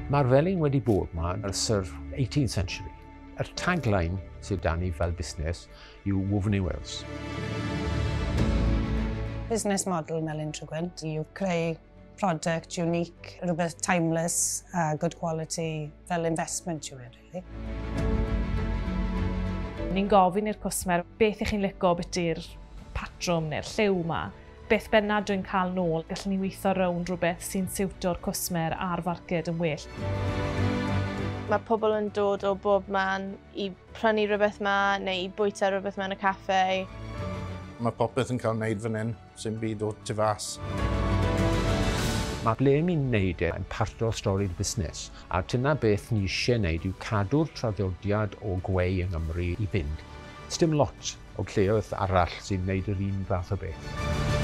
Mae'r felin wedi bod yma ers yr 18th century. Yr tagline sydd 'da ni fel busnes yw "Woven in Wales". Business model Melin Tregwynt yw creu product unique, rhywbeth timeless a good quality fel investment yw e, really. Ni'n gofyn i'r cwsmer beth ych chi'n lico biti'r patrwm neu'r lliw 'ma. Beth bynnag dwi'n cael nôl, gallwn ni weithio rownd rhywbeth sy'n siwto'r cwsmer a'r farced yn well. Mae pobl yn dod o bob man i prynu rhywbeth ma neu i bwyta rhywbeth mewn y caffe. Mae popeth yn cael wneud fan hyn, sy'n byd o tu fas. Mae ble ni'n neud e yn part o stori'r busnes, a dyna beth ni eisiau neud yw cadw'r traddodiad o gweu yng Nghymru i fynd. Sdim lot o lleoedd arall sy'n neud yr un fath o beth.